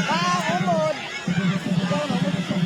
Ah, umod. Ikaw na, umod.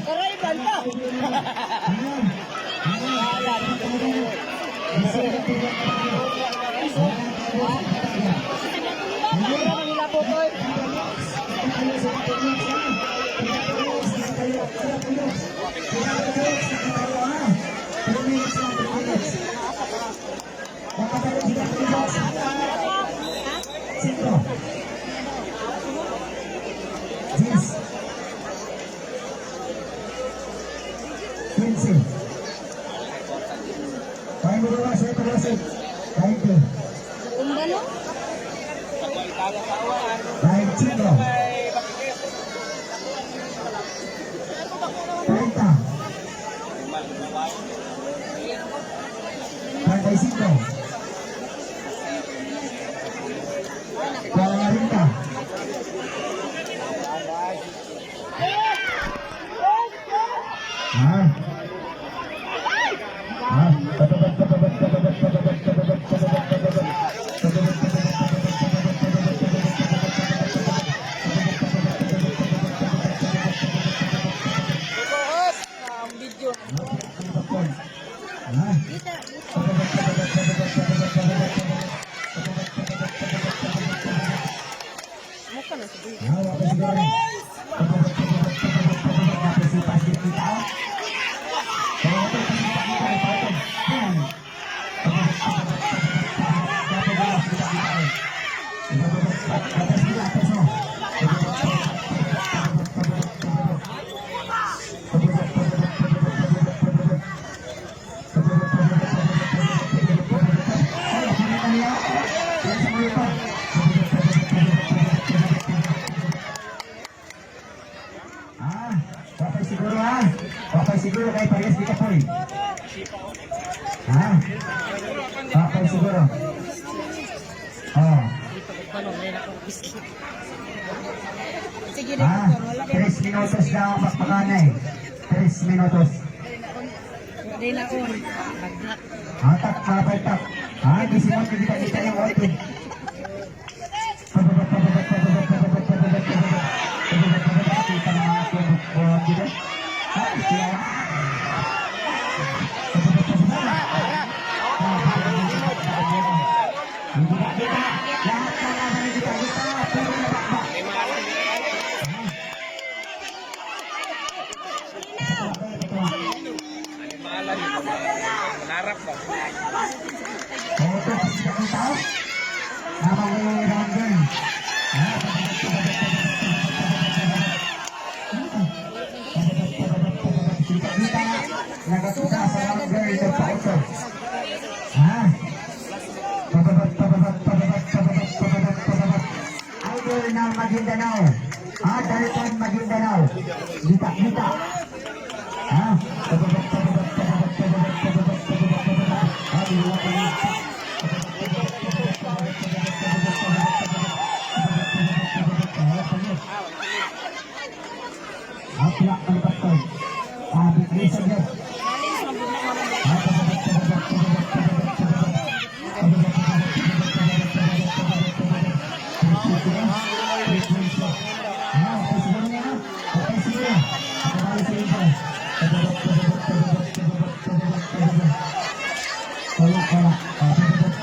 Karay, banta. Wala man nila po, koy. Cinco. 10. 15. Kaya mo ba 7, 12, 20. Umba, no? 25. 30. 35. 40. Ah. Ah. Ang video. Ah. Dito, dito. Mukha na siguro. Ah, wala siguro. Pasipas kita. Palipot. Ah, wapay siguro ha. Wapay siguro kay parehas di kapoy. Ha? Wapay siguro. Oh. Sige na Ah, ko, wala kay 3 minutos na ang pakpakanay. 3 minutos. Di na on. Bagnak. Atak, mga paltak. Ah, di simot, kita kita yung auto. Pababat, pababat, pababat, pababat, pababat, pababat. Pababat, pababat, kita na mga tunog ko dito. Ah, siya. Pababat, pababat. Hindi na kita. Lahat na naman hindi kita kita. Puro na bakbak. Harap ba? Ito, kita tao. Habang may round. Kita, nagatuka sa round girl, nagpa-auto. Ha? Pababat, pababat, pababat, pababat, pababat, pababat. Idol ng Maguindanao. Ah, Dalton Maguindanao. Gita, gita. Ha? Pababat, pababat, pababat, pababat, pababat, pababat, pababat. Ah, dalawa pa lang. Hapla ang patol. Ah, bigay sa Diyos. Ah, pababat, pababat, pababat, pababat, pababat. Pababat, pababat, pababat, pababat, pababat, pababat, pababat. Ah, okay, siguro niya, no? Okay, siguro. Nakabali sa inyo. Pababat, pababat, pababat, pababat, pababat, pababat. Wala, wala. Ah, pababat, pababat,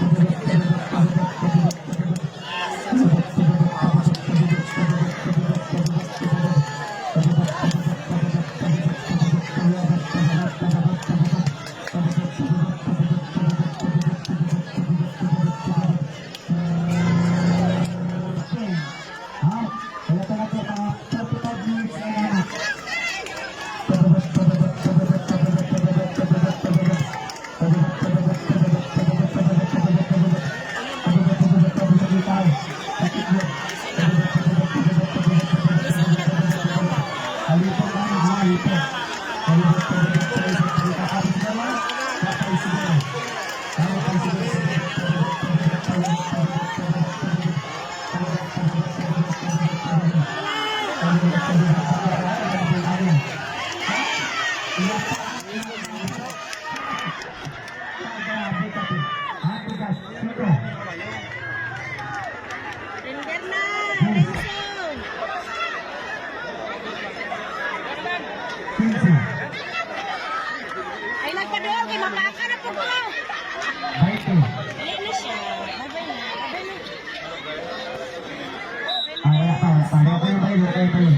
pababat, pababat, pababat, pababat. Pababat, pababat, pababat, pababat, pababat, pababat, pababat, pababat. Pababat, pababat, pababat, pababat, pababat, pababat, pababat, pababat, pababat. Pababat, pababat, pababat, pababat, pababat, pababat, pababat, pababat, pababat. Okay. Ha? Wala pa na po, mga 45 minutes na yan. Pababat, pababat, pababat, pababat, pababat, pababat, pababat. Pababat, pababat, pababat, pababat, pababat, pababat, pababat. Pababat, pababat, pababat, ikaw. Sakit mo. Pababat, pababat, pababat, pababat, pababat, pababat, pababat, pababat. Halipot na, ha, halipot. Pababat, pababat, pababat, pababat. Kapit siguro, kapit siguro. Kapit siguro, pababat, pababat, pababat, pababat, pababat, pababat. Pababat, pababat, pababat, pababat, pababat. Pababat, pababat, pababat, pababat. Cinco. Render na! Renzo! 15, Ay, nagpadool kay mapaka na po ko. 20. Dali na siya. Bye-bye na. Bye-bye na. Ah, wala pa, wala pa. Okay ba yun? Okay ba yun?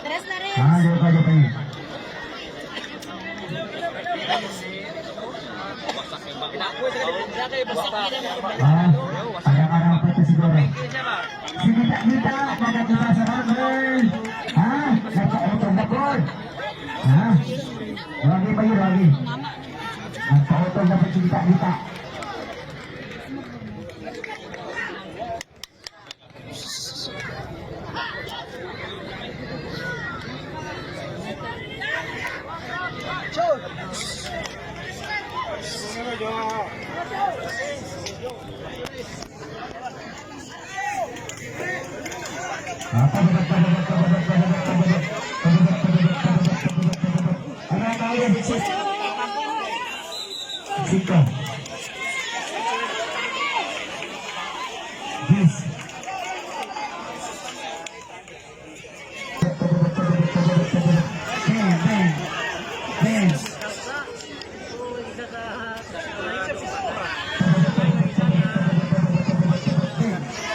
Tres na rin. Ah, di pa, di pa yun. Ah, araw-araw pa ito siguro. Si Mita, Mita, nagkakita sa runner. Ha? Nagpa-utong na goal. Ha? Rogi ba yun, Rogi? Nagpa-utong na po si Mita, Mita. Ah, pababat, pababat, pababat, pababat, pababat. Pababat, pababat, pababat, pababat, pababat. Ano ang tawag yan? Six. Cinco. 10. 10, 10, 10.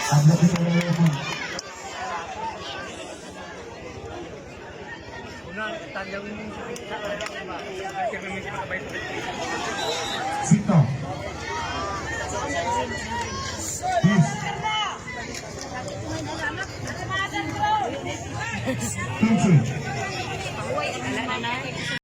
Ang laki sa iyo. Cinco. 10. 15.